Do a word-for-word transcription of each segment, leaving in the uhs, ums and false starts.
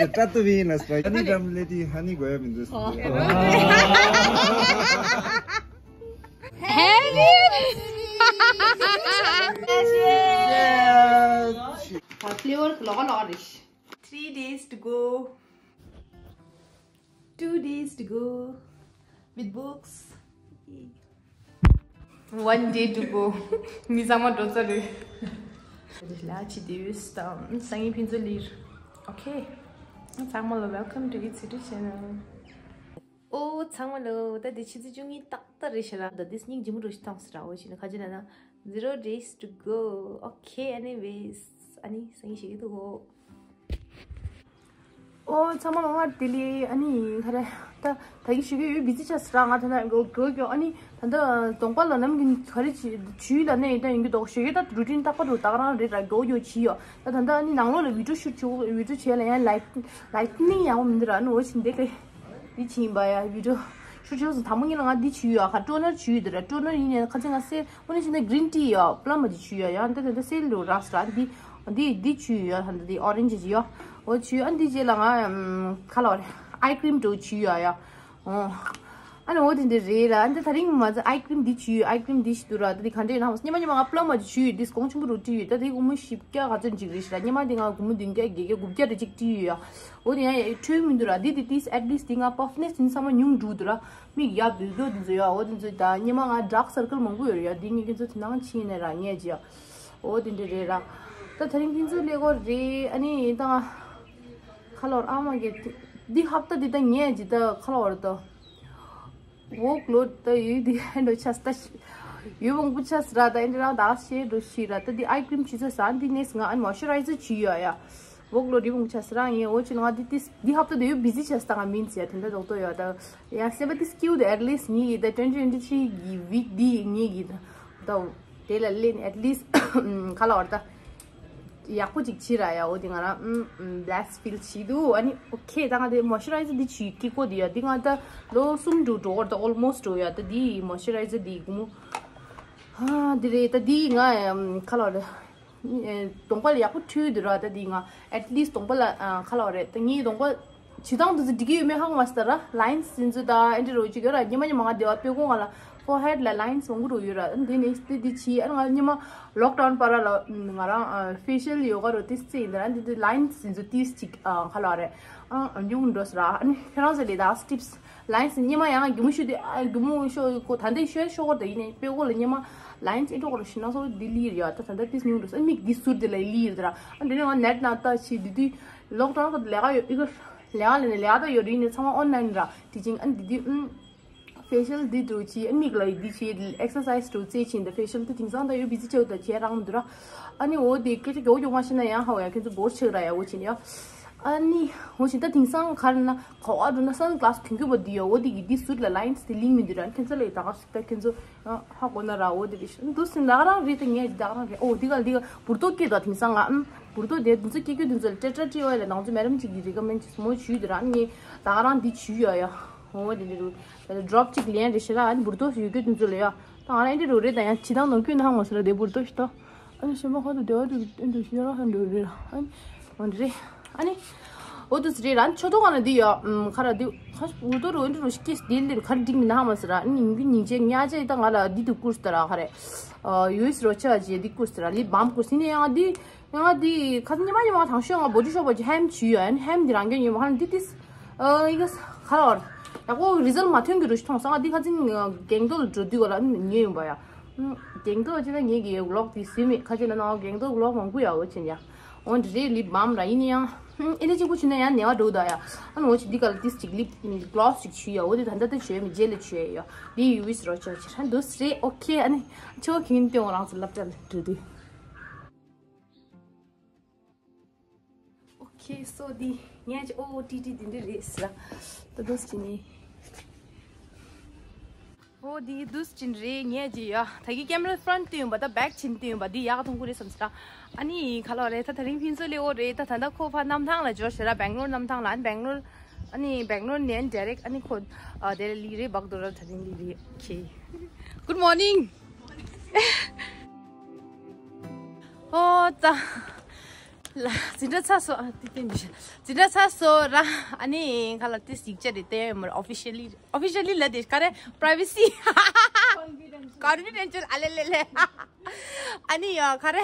Try to be in a strike. Honey, damn lady, honey, go ahead and just. Flavor local Irish. Three days to go. Two days to go. With books. One day to go. མི་ཚང་མ་འགྲོ་ཚར་རེད། ལ་ཅི་དེ་ཡོད་དམ། སང་ཉིན་ཕན་ཚུན་ལིར། Okay. ཚང་མ་ལ་welcome to It's City channel. ཨོ་ཚང་མ་ལ་ད་དེ་ཕྱི་ཚེས་བཅུ་གཉིས་ཏག་ཏག་རེད་ཤག་ར། ད་དེ་སྙིང་རྗེ་མོ་འགྲོ་ཞིག་ཐོངས་སི་ར། འོ་ཅི་ན་ཁ་ཅི་ན་ན། Zero days to go. Okay, anyways. ཨ་ནི་སང་ཉིན་ཞིག་གི་འདུག་གོ། ཨོ་ཚང་མ་ལ་ང་དེ་ལི་ཨ་ནི་ག་རེ། ད་ད་གི་ཞུ་གི་ཡོད། བི་ཛི་ཆགས་སི་ར། ང་ད་ད་གོ་གོ་གོ་ཨ་ནི་ད་ད་གདོང་པ་ལ་ནམ་གི་ག་རེ་བྱི་བྱུས་ལ་ནས་ཡིན་ད་ཡིན་གི་འདུག་ཞུ་གི་ད་རུ་ཊིན་ཏག་པ་རུ་ད་ག་རང་རེད་ར། གོ་གོ་བྱི་ཡོད། ད་ད་ད་ཨ་ནི་ནང་ལོགས་ལ་བི་ཌིའོ་ཤུ་ཊི་བྱུ་བི་ཌིའོ་བྱས་ལ་ཡང་ལའིཊ་ལའིཊ་ནིང་ཡག་པོ་མི་འདུག་ར། ཨ་ནི་འོ་ཞིན་དེ་གི་འདི་བྱིན་པ་ཡ་བི་ཌིའོ་ཤུ་ཊི་བྱུང་སོང་། དང་པོ་ཉིད་ལ་ང་འདི་བྱུས་ཡོད། ཁ་ཊོ་ནར་བྱུས་ཡོད་དེ་ར། ཊོ་ནར་ཡིན་ནས་ཁ་ཚིག་ང་སེ་འོ་ནི་ཞིན་ད་གི་རིན་ཊི་ཡོད། པླམ་མ་འདི་བྱུས་ཡོད་ཡ། ད་ད་ད་སེལ་ལོ་རག་སི་ར། འདི་འདི་འདི་བྱུས་ཡོད། ད་འདི་ཨོ་རེན་ཇི་ཡོད། འོ་བྱུས། ཨ་འདི་རྗེས་ལ་ང་ཁ་ལ་ཨའི་ཀྲིམ་འདྲ་བོ་བྱུས་ཡོད་ཡ། ཨོ། ཨ་ནི་འོ་དེ་འདྲ་རེད་ར། ཨ་འདི་ད་རིང་མ་ཚད་ཨའི་ཀྲིམ་འདི་བྱུས་ཡོད། ཨའི་ཀྲིམ་འདི་ཞིག་འདུག་ར། ད་འདི་ག་འདྲ་ཡོད་ན་ཧ་མ་སོང་། སྔོན་མ་སྔོན་མ་ང་པླམ་མ་འདི་བྱུས་ཡོད། འདི་གོང་ཆེན་པོ་རུ་བྲིས་ཡོད། ད་དེ་དབུ་མ་བཞི་བརྒྱ་ག་ཚོད་འཇིག་རེད་ཤག་ར། སྔོན་མ་འདི་ང་སྒོར་མོ་བདུན་བརྒྱ་བརྒྱད་བརྒྱ་དགུ་བརྒྱ་རེ་གཅིག་བྲིས་ཡོད་ཡ། འོ་དེ་ཡང་འཕྲོད་མི་འདུག་ར། འདི་དེ་ཏིས་at least་འདི་ང་པ་ཕི་ནེ་སི་འདི་ཚང་མ་ཉུང་འགྲོ་འདུག་ར། མིག་ཡ་བུད་རྒྱུ་འདི་ཚོ་ཡ། འོ་འདི་ཚོ་ད་སྔོན་མ་ང་ཌརྐ་སར་ཀལ་མང་པོ་ཡོད་རེད་ཡ། འདི་ངས་ཁྱེད་ཚོ་དེ་ནང་ཕྱིན་ནས་ར་ངས་ཅི་ཡ། འོ་དེ་འདྲ་རེད་ར། ད་ད་རིང་ཕན་ཚུན་ལས་སྐོར་རེད། ཨ་ནི་ད་ཁ་ལོར་ཨ་མ་གི་འདི་ཧབ་ཏ་འདི་ད་ངས་ཅི་ད་ཁ་ལོར་ད་ཝོག་ལོཌ་ད་ཡོད་འདི་ཨེ་འདྲ་ཆགས་ད་ཡོད་མང་པོ་ཆགས་ར། ད་ཨེ་འདྲ་རང་ད་ཤེས་འགྲོ་ཤི་ར། ད་འདི་ཨའི་ཀྲིམ་ཅི་ཚོ་ཟ་འདི་ནས་ང་ཨ་ནི་མོ་ཨིས་ཅར་རའི་ཛར་བྱུས་ཡོད་ཡ། ཝོག་ལོ་རི་བོང་ཆ་སི་རང་ཡིན། འོ་ཅི་ང་འདི་ཏིས་འདི་ཧབ་ཏ་དེ་ཡོད་བི་ཛི་ཆ་སི་ད་ང་མིན་ཟེར་དེ་འདྲ་རྡོག་རྡོག་ཡོད། ད་ཡང་སེམས་པ་ཏིས་སྐྱིད་དེ་at least་ངེད་ཀྱི་ད་twenty twenty three་གི་ཝིག་འདི་ངེད་ཀྱི་ད་དེ་ལ་ལེན་at least་ཁ་ལ་བར་ད་ཡག་པོ་ཅིག་བྱེད་ར་ཡ། འོ་དེ་ང་རང་blessed feel་བྱེད་འདུག་ཨ་ནི་okay་ད་ང་དེ་མོ་ཨིས་ཅར་རའི་ཛར་འདི་བྱུས་ཀྱི་ཀོ་དེ་ཡོད། འདི་ང་ད་ལོ་གསུམ་དྲུག་འགྲོ་བར་ད་almost་འགྲོ་ཡ། ད་འདི་མོ་ཨིས་ཅར་རའི་ཛར་འདི་དགོང་མོ་ཨ་འདི་རེད། ད་འདི་ང་ཁ་ལ་བར་ད། གདོང་པ་ལ་ཡག་པོ་འཁྲུད་འདུག་ར། ད་འདི་ང་at least་གདོང་པ་ལ་ཁ་ལ་བ་རེད། ད་ངའི་གདོང་པ་བྱེད་སྟངས་དེ་ཚོ་འགྲིག་གི་ཡོད་མེད་ཧ་གོ་མ་སོང་ད་ར། ལའིནས་དེ་ཚོ་ད་ཨེ་འདྲ་རོ་ཅིག་ཡོད་ར། སྔོན་མ་སྔོན་མ་ང་སྡེ་བ་སྤོས་ཀོང་ང་ལ་forehead་ལ་ལའིནས་མང་པོ་རུ་ཡོད་ར། འདི་ནས་འདི་འདི་བྱས་ཨ་ང་སྔོན་མ་ལོག་ཌའུན་བར་ལ་ང་རང་facial་ཡོ་ག་རུ་ཏིས་ཙི་ཡིན་ད་ར། འདི་འདི་ལའིནས་དེ་ཚོ་ཏིས་ཅིག་ཁ་ལ་བ་རེད། ཨ་འགྱུར་འགྲོ་སོང་ར། ཨ་ནི་ཁྱེད་རང་ཚོ་ལས་ད་སི་ཊིབས་ལའིནས་སྔོན་མ་ཡང་སྒྱུ་མ་ཤོད་དུས་ཨ་སྒྱུ་མ་ཤོད་གོ་ད་ལྟའི་ཤོད་ཤོད་གོ་ད་ཡིན་ནའི་སྤོས་ཀོང་ལ་སྔོན་མ་ལའིནས་ཨེ་འགྲོ་གོ་ར་ཤི་ན་སོ་འདི་ལིར་ཡ། ད་ད་ལྟ་ཏིས་ཉུང་འགྲོ་ས་མིག་འདི་ཟུར་དེ་ལ་ལིར་ད་ར། ཨ་འདི་ནས་ང་ནེཊ་ནང་ལྟ་ཆེ་འདི་དུས་ལོག་ཌའུན་གོ་ལས་ཀ་ཡོད་ཨི་ག་ལས་ཀ་ལས་ནས་ལས་ཀ་ད་ཡོད་རེད། ཡིན་ནའི་ཚང་མ་ཨོན་ལའིན་ར་ཊི་ཅིང་། ཨ་འདི་དུས་ཨུམ་ཕེ་ཤལ་འདི་འགྲོ་ཆེ་ཨ་མིག་ལ་འདི་ཆེ་ཨེག་སར་སའི་ཛི་འགྲོ་རྩེ་ཆེ་འདི་ཕེ་ཤལ་དུ་དེང་སང་ད་ཡོད་བི་ཛི་ཆེ་ད་ཁྱེད་རང་འདི་ར། ཨ་ནི་འོ་དེ་སྐད་ཆ་མགྱོགས་མགྱོགས་མ་བཤད་ན་ཡང་ཧ་བ་ཡ་ཁྱེད་ཚོ་བོར་ཆགས་ར་ཡ། འོ་ཆེ་ཡ། ཨ་ནི་འོ་ཆེ་ད་དེང་སང་ག་རེ་ན་ག་བ་འགྲོ་ན་སན་གི་ལ་སི་གྱོན་གྱོན་པ་འདི་ཡོད། འོ་དེ་གི་འདི་ཟུར་ལ་ལའིནས་དེ་ལིང་མི་འདུག་ར། ཁྱེད་ཚོ་ལ་ད་ག་ཟིག་ད་ཁྱེད་ཚོ་ཧ་གོ་ན་ར། འོ་དེ་རེད་འདུག་སེ་ད་ག་རང་རེད། ད་ངས་ད་ག་རང་རེད། འོ་འདི་ག་འདི་ག་འབུར་ཏོག་སྐྱེས་ད་དེང་སང་ང་ཨམ་འབུར་ཏོག་དེ་འདི་ཚོ་སྐྱེ་རྒྱུ་འདི་ཚོ་ལ་ཊེ་ཊྲ་ཊི་ཨོ་ཨེལ་ལ་ནང་ཚོ་མེ་ཌམ་གཅིག་གིས་རི་ཀོ་མེན་ཌི་བྱས་མོ་བྱུས་དེ་ར། ཨ་ནི་ད་ག་རང་འདི་བྱུས་ཡོད་ཡ། འོ་དེ་འདྲ་རུ་ཌོབ་གཅིག་ལེན་རེད་ཤི་ར། ཨ་ནི་འབུར་ཏོག་ཡོད་རྒྱུ་དེ་ཚོ་ལ་ཡ། ད་ང་རང་ཨེ་འདྲ་རུ་རེད། ད་ཡང་ཇི་ལྟར་ནོར་གྱི་ན་ཧ་མ་སོང་ར། དེ་འབུར་ཏོག་ཞིག་ད་ཨ་ནི་གཞན་པ་ཁ་ཐུག་སྡེ་བ་དུ་ཨེ་འདྲ་ཞིག་ཡོད་ར། ཧ་འདྲ་རེད་ར། ཨ་ནི་འོ་དེ་རེད། ཨ་ནི་འོ་དེ་རེད་ར། ཨ་ནི་ཆོ་ཐོག་ག་ན་འདི་ཡ་ཁ་ར་འདི་ཁ་འབུར་ཏོག་རུ་ཨེ་འདྲ་རུ་ཞིག་སྐྱེས་འདི་ལེར་ག་རེ་འགྲིག་མིན་ན་ཧ་མ་སོང་ར། ཨ་ནི་ཉིན་གུ་ཉིན་བྱས་ཉ་ཆ་ཡི་ད་ང་ལ་འདི་དུ་བསྐུར་སྟ་ར། ག་རེ་ཡུ་ཨེས་རོ་ཆ་ཅེ་འདི་བསྐུར་སྟ་ར། ལིབ་བམ་བསྐུར་སྟ་ནི་ཡང་འདི། ང་འདི་ཁ་སང་ཉི་མ་ཉི་མ་དང་ཤོས་ང་བོ་ཌི་ཤོབ་པ་ཅིག་ཧེམ་བྱུས་ཡོད། ཨ་ནི་ཧེམ་འདི་རང་སྐྱོན་ཡོད་མ་ཧ་ལམ་འདི་ཏིས་ཨ་ཡི་ག་ཁ་ལ་བར་ཡག་པོ་རི་ཛལ་མ་ཐོན་གི་རུ་ཞིག་མཐོང་སོང་། ང་འདི་ཁ་སང་གེང་ཏོག་ལ་འགྲོ་དུས་ག་ལ་ཉོས་ཡོང་པ་ཡ། གེང་ཏོག་ཅི་ན་ངེད་ཀྱི་ཝི་ལོག་འདི་ཟིན་མེད། ཁ་ཅིག་ལ་ནང་གེང་ཏོག་ཝི་ལོག་མང་པོ་ཡ། འོ་ཅན་ཡ། འོ་འདི་རེད། ལིབ་བམ་ར་ཡིན་ཡང་ཨེ་ནི་གཅིག་པུ་བྱུས་ན་ཡང་ནེ་བ་འགྲོ་ད་ཡ། ཨ་ནི་འོ་ཅི་འདི་ག་ལ་ཏིས་ཅིག་ལིབ་གློ་སི་ཅིག་བྱུས་ཡ། འོ་འདི་ད་ལྟ་ད་བྱུས་མེད། རྗེས་ལ་བྱུས་ཡ། འདི་ཡུ་ཨེས་རོ་ཆ་ཅིག་ཧ་འདུག་སེ་རེད། ཨོ་ཁེ། ཨ་ནི་ཆོ་གིན་ཏེ་འོ་རང་ཚོ་སློབ་གྲྭ་ལ་འགྲོ་དུས། Okay, so the ངས་ཀྱི་ཨོ་ཏི་ཏི་འདི་འདྲ་རེད་ཟེར་ལ། ད་འདུག་སེ་བྱས་ནས། ཨོ་འདི་འདུག་སེ་བྱས་ནས་རེད། ངས་ཀྱི་ཡ་ད་གི་ཀེམ་ར་ཕྲོན་ཊི་ཡིན་པ་ད་བེག་བྱས་ནས་ཡིན་པ་འདི་ཡག་ག་མཐོང་གི་རེད་བསམ་ཟེར་ལ། ཨ་ནི་ག་ལ་རེད། ད་ད་རིང་ཕུན་ཚོགས་ལེ་འོ་རེད། ད་ད་ད་ཁོ་ཕ་གནམ་ཐང་ལ་འབྱོར་ཟེར་ལ། སྦེང་ལོར་གནམ་ཐང་ལ། ཨ་ནི་སྦེང་ལོར་ཨ་ནི་སྦེང་ལོར་ནས་ཌའི་རེག་ཨ་ནི་ཁོ་ཨ་དེ་ལ་ལི་རེད་བག་དོ་ར། ད་རིང་ལི་རེད། Okay. Good morning. ཨོ་ཙ། ལ་འཛིན་གྲྭ་ཚར་སོང་། ཨ་ཏི་ཏི་མི་ཤ་འཛིན་གྲྭ་ཚར་སོང་ར། ཨ་ནི་ཁ་ལ་ཏི་སི་ཡིག་ཆ་རེ་ཏེ་མར་ཨོ་ཕི་ཤལ་ལི་ཨོ་ཕི་ཤལ་ལི་ལ་དེ་ག་རེ་པ་རའི་ཝེ་སི་ཀོན་ཕི་ཌེན་ཤལ་ཨ་ལེ་ལེ་ལེ། ཨ་ནི་ཡ་ག་རེ།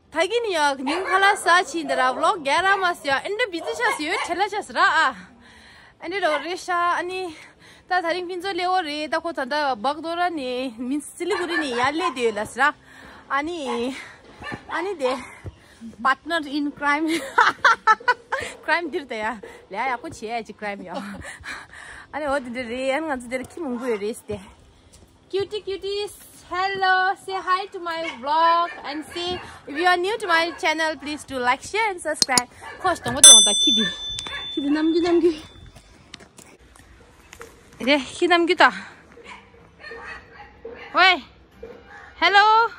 ད་གིན་ཡ་ཉིན་ཁ་ལ་ས་ཕྱིན་དེ་ར་ཝི་ལོག་རྒྱག་ར་མ་སི་ཡ་ཨེ་འདྲ་བི་ཛི་ཆགས་སི་ཡོད་ཆེ་ལ་ཆགས་སི་ར་ཨ། ཨེ་འདྲ་རོ་རེ་ཤ་ཨ་ནི། ད་ད་རིང་ཕིན་ཚོ་སླེ་འོ་རེད། ད་ཁོ་ད་ད་བག་དོ་ར་ནི་མིན་སི་ལི་གུ་རི་ནི་ཡ་སླེ་དེ་ཡོད་ལ་སི་ར། ཨ་ནི། ཨ་ནི་དེ། Partner in crime. Crime འདིར་ད་ཡ་ལས་ཡག་པོ་བྱེད་ཡ་ཅིག་crime ཡོད། ཨ་ནི་འོ་དེ་འདྲ་རེད། ཨ་ནི་ང་ཚོ་དེ་ལ་ཁྱི་མང་པོ་ཡོད་རེད་སི་དེ། Cutie cuties, hello, say hi to my vlog and say if you are new to my channel, please do like, share and subscribe. ཁོ་སྟོང་པ་སྟོང་ད་ཁྱི་དེ། ཁྱི་དེ་ནམ་རྒྱུན་ནམ་རྒྱུན། རེད་ཁྱི་ནམ་རྒྱུན་ད། ཝེ། Hello.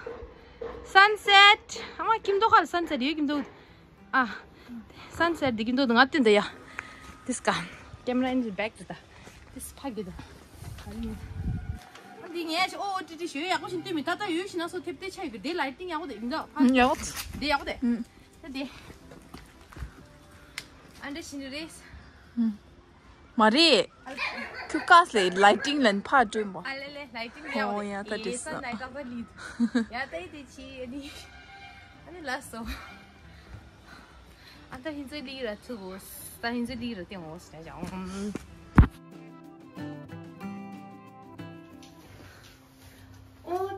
Sunset. ཨ་མ་ཁྱིམ་ཐོག་ཁ་ལ་sunset ཡོད་ཁྱིམ་ཐོག་ཨ། Sunset འདི་ཀྱི་འདུག་ང་བསྟན་ད་ཡ། This ཀ། Camera in the back ད། This ཕ་གི་ད། འདི་ངས་ཨོ་ཏི་ཏི་ཞུ་ཡག་པོ་ཞིག་བསྟན་མི་ད་ད་ཡོད་ཤི་ན་སོ་ཐེབས་ཏེ་ཆ་ཡོད་གི་དེ་lighting ཡག་པོ་དེ་ཡིན་ད་ཕ། ཡག་པོ། དེ་ཡག་པོ་དེ། ད་དེ། ཨ་འདྲ་ཞིག་རེད། མ་རེད། ཁྱུ་ཀ་སི་ལེ་lighting ལན་ཕ་སྤྲོད་མོ། ཨ་ལེ་ལེ་lighting ལེ། ཨོ་ཡ་ད་དེ་ས་ནའི་ཀ་པ་ལི། ཡ་ད་ཡི་དེ་ཆི་ཨ་ནི། ཨ་ནི་ལ་སོ། ཨ་ད་ཧིན་ཚོའི་ལི་ར་ཚུགས་འོ། ད་ཧིན་ཚོའི་ལི་ར་ཏེང་འོ་ཟེར་ཡ། ཨོ་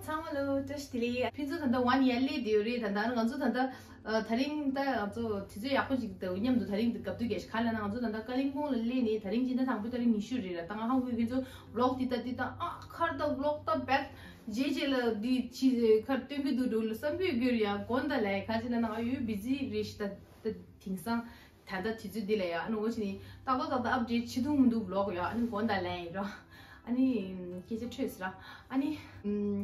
ཚང་མ་ལོ་བཀྲ་ཤིས་བདེ་ལེགས། ཕན་ཚུན་ད་ལྟ་ཝན་ཡར་སླེབས་བསྡད་ཡོད་རེད། ད་ལྟ་ང་ཚོ་ད་ལྟ་ཨ་དེ་རིང་ད་ང་ཚོ་དུས་ཚོད་ཡག་པོ་ཞིག་ད་མཉམ་དུ་དེ་རིང་འདི་སྐབས་དུས་སྐད་ཆ་ག་ལ་ན་ང་ཚོ་ད་ལྟ་ཀ་ལིང་པོང་ལ་སླེབས་ནས་དེ་རིང་སྤྱི་ཟླ་དང་པོའི་ཏ་རིག་ཉི་ཤུ་རེད་ར། ད་ང་ཧང་ཧུའི་ཁྱེད་ཚོ་ཝི་ལོག་འདི་ལྟ་འདི་ལྟ་ཨ་ཁར་ད་ཝི་ལོག་ད་བེད་རྗེས་རྗེས་ལ་འདི་ཕྱི་ཁར་སྟོན་གི་འདུག་འགྲོ་ལ་བསམ་པའི་རྒྱུར་ཡ་དགོན་ད་ལས་ག་ཅི་ལ་ན་ཨ་ཡོད་བི་ཛི་རེད་ཤི་ད་ད་དེང་སང་། ད་ལྟ་དུས་ཚོད་འདི་ལ་ཡ་ཨ་ནི་འོ་ཅི་ནི་ཏག་ཏག་ཏག་ཏག་ཨབ་ཌེཊ་བྱེད་ཐུབ་མི་འདུག་ཝི་ལོག་ཡ་ཨ་ནི་དགོན་ད་ལན་ཡིན་རོ། ཨ་ནི་སྐད་ཆ་འཕྲོས་སི་ར། ཨ་ནི་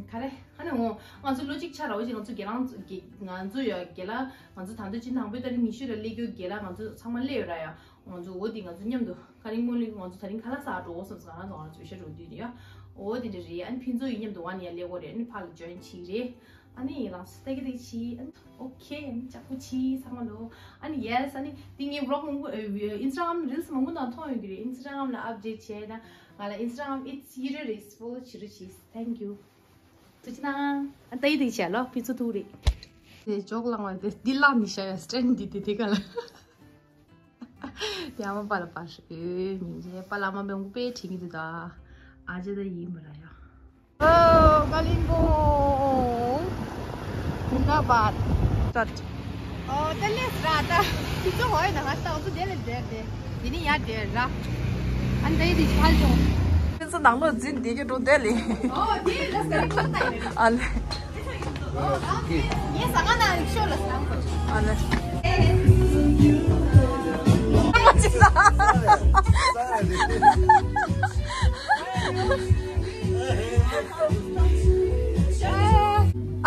ག་རེ་ཨ་ནི་འོ་ང་ཚོ་ལོ་གཅིག་ཆ་ར་འོ་ཅི་ང་ཚོ་རྒན་རང་ཚོ་ང་ཚོ་ཡ་རྒན་ལ་ང་ཚོ་ད་ལྟ་ཅི་དང་པོའི་ཏ་རིག་ཉི་ཤུ་ར་སླེབས་རྒྱུ་རྒན་ལ་ང་ཚོ་ཚང་མ་སླེབས་ཡོད་ར་ཡ། ང་ཚོ་འོ་དེ་ང་ཚོ་མཉམ་དུ་ཀ་རིང་མོ་ལི་ང་ཚོ་ད་རིང་ཁ་ལག་ཟ་འགྲོ་འོ་བསམ་སི་ང་རང་ཚོ་ང་རང་ཚོ་ཤ་འགྲོ་དུས་ནི་ཡ། འོ་དེ་འདྲ་རེད། ཨ་ནི་ཕན་ཚུན་ཡིན་མཉམ་དུ་ཝན་ཡར་སླེབས་འོ་རེད། ཨ་ནི་ཕ་ལ་ཇོ་ཡིན་བྱེད་རེད། ཨ་ནི་རང་སུ་ཏེ་གི་ཏེ་ཆི། ཨོ་ཁེ། ཨ་ནི་ཅག་པོ་ཆི་ཚང་མ་ལོ། ཨ་ནི་ཡེ་སི། ཨ་ནི་དེ་ངའི་ཝི་ལོག་མང་པོ་ཨིན་སི་ཊ་གྷ་རམ་རི་ལི་སི་མང་པོ་ནང་མཐོང་ཡོང་གི་རེད། ཨིན་སི་ཊ་གྷ་རམ་ལ་ཨབ་ཌེཊ་བྱས་ན་ང་ལ་ཨིན་སི་ཊ་གྷ་རམ་ཨིཊ་ཡི་རི་རེད་ཕོ་ལོ་བྱེད་རོགས་བྱེད། Thank you. ཐུགས་རྗེ་གནང་། ཨ་ཏེ་ཡི་ཏེ་བྱས་ལོ་ཕི་ཚོ་ཐུག་རེད། དེ་ཇོག་ལང་བ་དེ་འདི་ལ་ནི་ཤ་ཡ་སི་ཊེན་འདི་དེ་དེ་ག་ལ། དེ་ཨ་མ་པ་ལ་པ་ཧྲི་ཨེ་མིང་རྗེ་པ་ལ་མ་མེ་ངུ་པེ་ཁྲིད་ཀྱི་འདུག་ད། ཨ་ཅེ་ད་ཡིན་པ་ར་ཡ། ཨོ་ཀ་ལིང་པོང་། ཟིན་ད་བད། ཏད། ཨོ་ཏ་ལེས་ར་ད། ཁྱི་ཚོ་ཧོ་ཡ་ན་ང་ས་འོ་ཚོ་དེ་ལ་དེར་དེ། དེ་ནི་ཡ་དེར་ར། ཨན་ད་ཡི་དེ་ཕལ་ཅུང་། ཁྱི་ཚོ་ནང་ལོགས་འཛིན་བསྡད་ཀྱི་འགྲོ་དེ་ལེ། ཨོ་དེ་ལ་ས་རི་ཁོ་ད་ཡི་རེད། ཨ་ལེ། ཨོ་ཨ་ངས་ས་ག་ན་རིག་ཤོ་ལ་ས་ཁོ། ཨ་ལེ།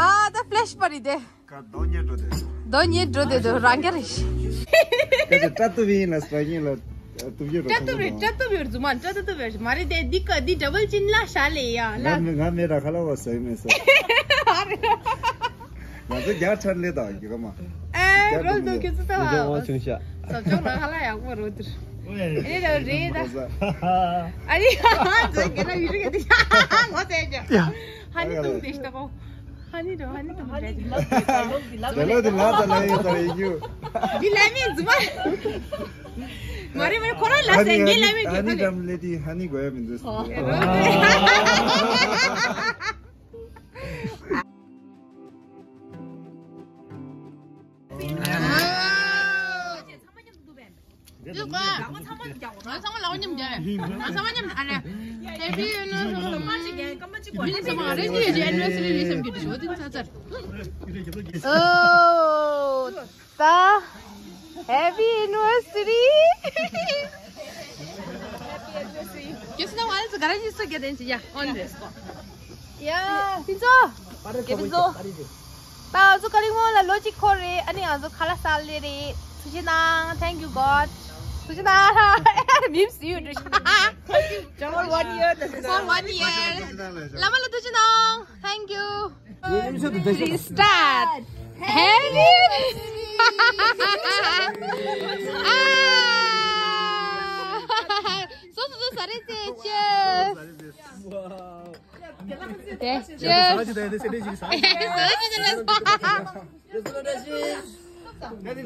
ཨ་ད་ཕི་ལེ་ཤི་པ་རེད་དེ། ཀ་རྡོ་ཉེ་འགྲོ་དེ། རྡོ་ཉེ་འགྲོ་དེ་དོ་རང་རྒྱ་རེ་ཤི། ཀ་ཅི་སྐྲ་གཏུབ་ཡིན་ལ་སྐྲ་ཉེ་ལ་གཏུབ་རྒྱུ་རོ། སྐྲ་གཏུབ་རེད། སྐྲ་གཏུབ་ཡོད་རྫུ་མ་སྐྲ་གཏུབ་ཡོད་མ་རེད་དེ། འདི་ཀ་འདི་ཌ་བལ་ཅིན་ལ་ཤ་ལེ་ཡ་ལ། ང་མེད་ང་མེད་ར་ཁ་ལ་བ་ཟ་ཡི་མེད་ས། ང་ཚོ་རྒྱ་ཆར་ལེ་དང་རྒྱུ་ག་མ། ཨེ་རོལ་དུ་ཁྱོད་ཚོ་ལྟ་བ། ཟབ་ཆོག་ལ་ཁ་ལ་ཡག་པོ་རོ་དུར། ཨེ་ར་རེད་ད། ཨ་རི་ཧ་ཧ་ཛོ་གེ་ལ་ཡུ་རི་གེ་དི་ཧ་ཧ་ངོ་ཟེར་ཅོ། ཧ་ནི་ཏུང་དེ་ཤྟ་གོ། ཧ་ནི་རོ་ཧ་ནི་ཏུང་དེ་ལོ་དི་ལ་ད་ལ་ཡོད་ད་ཡོད་རྒྱུ། འདི་ལ་མི་རྫུ་མ། མ་རེད་མ་རེད་ཁོ་རང་ལ་ཟེར་ངས་ལ་མི་རྒྱུ་ཧ་ནི་ཁ་ལེ། ལ་དི་ཧ་ནི་གོ་ཡ་མི་འདུག Happy anniversary. ཡ། ཕིན་ཚོ། ཕིན་ཚོ། ད་ང་ཚོ་ཀ་ལིང་པོང་ལ་ལོ་གཅིག་འཁོར་རེད། ཨ་ནི་ང་ཚོ་ཁ་ལག་ཟ་སླེབས་རེད། ཐུགས་རྗེ་གནང་། Thank you God. ཐུགས་རྗེ་གནང་། མིམ་སི་ཡུ་ཌུ། For one year. For one year. བླ་མ་ལ་ཐུགས་རྗེ་གནང་། Thank you. Start. Happy anniversary. ཨ། སོ་སོ་སོ་ས་རེད་ཟེར། Cheers. དེ་cheers.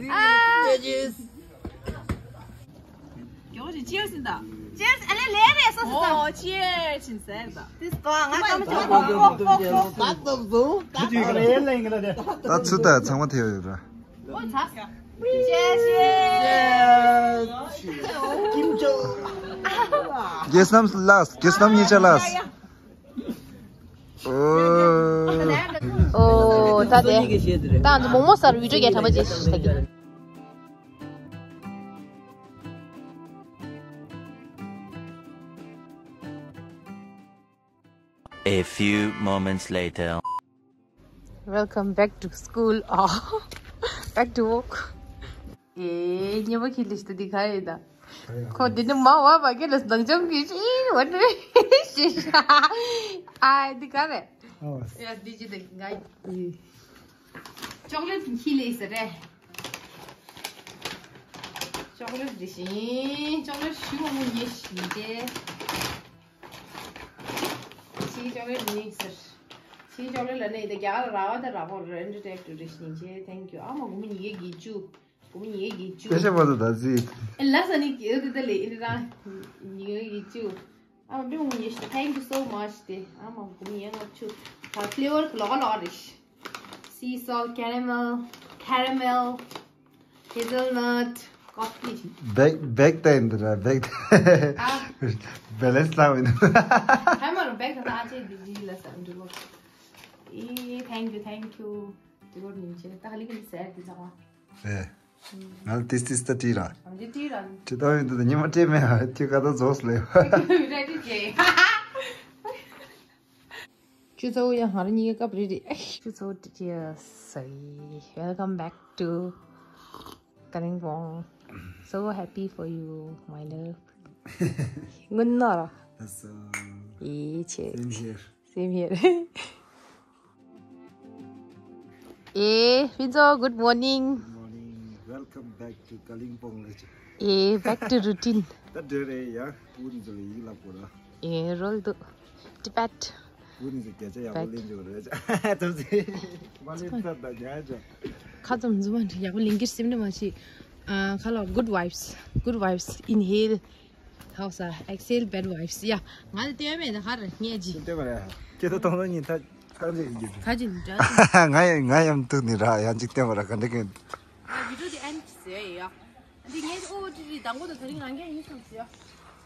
ཨ། ཡོ་རེ་cheers་ཡིན་ད། Cheers། ཨ་ལེ་ལེ་རེད། སོ་སོ་ད། ཨོ་cheers་ཡིན་ཟེར་ད། དེ་སྐོ་ང་ཀམ་ཅོ་ད་ཚུ་ད་ཚང་མ་ཐེ་ཡོད་ར། ཨོ་ད། Cheers། ཀིམ་ཅོ། རྒྱལ་སྣམ་ལགས། རྒྱལ་སྣམ་གཉིས་ཆ་ལགས། ཨོ། ཨོ་ད་དེ། ད་ང་ཚོ་མོག་མོག་ཟ་རུ་བི་ཌིའོ་རྒྱག་གྲ་མ་བྱེད་ཤག་གི། A few moments later. Welcome back to school. Oh, back to work. ཨེ། ཉེ་བ་ཁྱི་ལིས་ཏི་འདི་ག་རེད་ད། ཁོ་འདི་ནི་མ་བ་བ་གི་ལ་ནང་ཅམ་གི་ཨི་བ་ནི་ཤི་ཤ། ཨ་འདི་ག་རེད། ཡ་འདི་ཅི་འདི་ག་ཡི། ཅོག་ལེ་ཊི་ཁྱི་ལིས་རེད། ཅོག་ལེ་ཊི་འདི་བཞིན་ཅོག་ལེ་ཊི་ཞུ་བ་མོ་ཉེ་ཞིག་ཏེ། ཕྱིའི་ཅོག་ལེ་ཊི་ནི་ཟེར། ཕྱིའི་ཅོག་ལེ་ཊི་ལ་ནི་དེ་རྒྱ་གར་ར་བ་དེ་ར་བོ་རེད་འདྲ་ཏེག་ཏུ་རེ་ཤིང་ཆེ། Thank you། ཨ་མ་གུ་མི་ཉི་གེ་གི་ཅུ། གུ་མི་ཉི་གེ་གི་ཅུ། སྐད་ཆ་པ་དང་ད་ཟི། ཨེ་ལ་ས་ནི་གི་ཨེ་དེ་ལེ་ཨེ་ར་ཉི་གེ་གི་ཅུ། ཨ་མ་བི་མོ་ཉེ་ཤི། Thank you so much་དེ། ཨ་མ་གུ་མི་ཉི་གེ་ཅུ། ད་ཕི་ལེ་བར་ལོག་ལོག་རེ་ཤི། Sea salt caramel, caramel, hazelnut, coffee. བེག་བེག་ཏན་དེ་ར་བེག་ཏན། ཨ། བེ་ལེན་སི་ལ་མིན། ཧ་མ་རུ་བེག་ཏན་ཨ་ཅེ་འདི་འདི་ལ་ས་འདི་ལོ། ཨི། Thank you, thank you། དེ་བོར་ཉིན་ཆེ་ད་ལི་གི་སེར་དེ་ཚང་མ། ཨེ། ང་ལ་ཏིས་ཏིས་ད་ཏི་ར། ཨ་འདི་ཏི་ར། ཏི་ད་ཡིན་ད་ཉི་མ་ཏི་མེ་ཧ་ཏི་ཀ་ད་ཛོས་ལེ། རེ་ཏི་ཅེ། ཁྱོད་ཚོ་ཡང་ང་རང་གཉིས་ཀ་སྐབས་རེ་རེ། ཁྱོད་ཚོ་ཏི་ཅེ་སའི། Welcome back to Kalimpong. So happy for you, my love. སྔོན་ན་ར། That's, uh, ཡེ་ཆེ། Same here. Same here. ཨེ། ཕིན་ཚོ། Good morning. Good morning. Welcome back to Kalimpong. ཨེ། Back to routine. ད་འདྲ་རེད་ཡ། ཕིན་ཚོ་ཡིག་ལབ་དགོས་ར། ཨེ། རོལ་དུ། Tibet། ཕིན་ཚོ་སྐད་ཆ་ཡག་པོ་ལེན་འཇོག་རེད། ཐབས་ཟིན། མ་ལེན་ཐབས་ད་ཉག་ཅོ། ཁ་ཙམ་འཛུམ་མ་ཡག་པོ་ལེན་གྱིར་སེམས་ནི་མ་ཤི། ཨ་ཁ་ལོ། Good vibes, good vibes, inhale. ཧའོ་ས། Exhale bad vibes. ཡ། ང་ལ་ལྟོས་མེད་ད་ཧར་ངས་ཅི། ལྟོས་པ་རེད། ཁྱེད་ཚོ་ཐོང་ཐོང་ཉིན་ཐ་ཁ་ཅིག་ཡིན་གྱི། ཁ་ཅིག་འདྲ། ང་ཡང་ང་ཡང་འདུག་ནི་ར་ཡང་ཅིག་ལྟོས་པ་ར་ག་འདྲ་གི། ཨ་བི་ཌིའོ་དེ་ཨེན་ཌི་ཟེར་ཡ། འདི་ངས་ཨོ་ཏི་ཏི་དང་པོ་དང་དེ་རིང་རང་རྒྱལ་ཡིན་སོང་ཟེར་ཡ།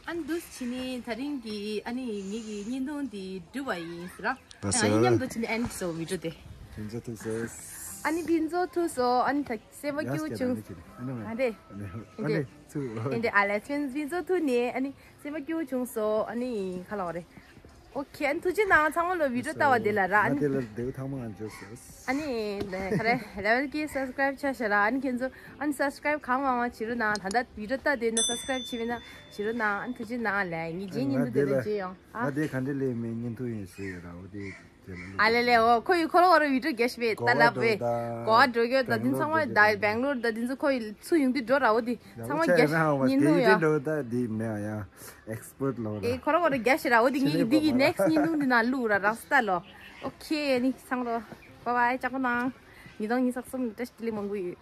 ཨ་ནི་འདུག་བྱས་ནས་དེ་རིང་གི་ཨ་ནི་ངེད་ཀྱི་བརྙན་ཐུང་དེ་གྲུབ་པ་ཡིན་ཟེར་ར། ང་ཡིན་མཉམ་དུ་བྱས་ནས་ཨེན་ཌི་ཟེར་བི་ཌིའོ་དེ། ཕིན་ཚོ་ཐུག་སོང་། ཨ་ནི་ཕིན་ཚོ་ཐུག་སོང་། ཨ་ནི་ད། སེམས་པ་སྐྱིད་པོ་བྱུང་། ཨ་རེ། ཨ་རེ། ཨ་རེ། ཚུ། ཨ་རེ། ཨ་ལེ་ཕིན་ཚོ་ཐུག་ནས་ཨ་ནི་སེམས་པ་སྐྱིད་པོ་བྱུང་སོང་། ཨ་ནི་ཁ་ལོ་རེ། ཨོ་ཁེ། ཨ་ནི་ཐུགས་རྗེ་གནང་ཚང་མ་ལོ་བི་ཌིའོ་ལྟ་བ་དེ་ལ་ར། ཨ་ནི་དེ་ལ་དེའུ་ཐང་མ་ང་འཇོག་སོང་། ཨ་ནི་ཁ་རེ་རེ་བལ་གྱི་སབ་སི་ཀ་རབ་བྱས་ཤག་ར། ཨ་ནི་ཁྱེད་ཚོ་ཨ་ནི་སབ་སི་ཀ་རབ་གང་མང་མང་བྱེད་རོགས་གནང་། ད་ལྟ་བི་ཌིའོ་ལྟ་དེ་ནི་སབ་སི་ཀ་རབ་བྱེད་མེད་ན་བྱེད་རོགས་གནང་། ཨ་ནི་ཐུགས་རྗེ་གནང་ལེ། ངས་རྗེས་ཉིན་དུ་དེ་ལ་མཇལ་ཡོང་། ཨ། ང་དེ་ག་འདྲ་ལས་མེད་བརྙན་ཐུང་ཡིན་ཟེར་ཡོད་ར། འོ་དེ། ཨ་ལེ་ལེ། འོ་ཁོ་ཡི་ཁོ་རང་རང་བི་ཌིའོ་རྒྱས་པས་ད་ལབ་པས། གོ་བ་འགྲོ་གི་ཡོད་ད། འདི་ཚང་མ་ད་སྦེང་ལོར་ད་འདི་ཚོ་ཁོ་ཡི་ཚུ་ཡོང་དུས་འགྲོ་ར། འོ་དེ་ཚང་མ་རྒྱས་ཉིན་ནོ་ཡ། འགྲོ་ད་དེ་མེད་ཡ། ཨེག་སི་པར་ལོ་ར། ཨེ་ཁོ་རང་རང་རྒྱས་ཤི་ར། འོ་དེ་ངས་འདི་གི་ནེག་སི་ཉིན་ནོ་འདི་ན་ལུག་ར་རག་སྟ་ལོ། ཨོ་ཁེ། ནི་ཚང་རོ། བའི་བའི། ཅག་པོ་ནང་། ཉིས་སྟོང་ཉི་ཤུ་རྩ་གསུམ་བཀྲ་ཤིས་བདེ་ལེགས་མང་པོ་ཡོད།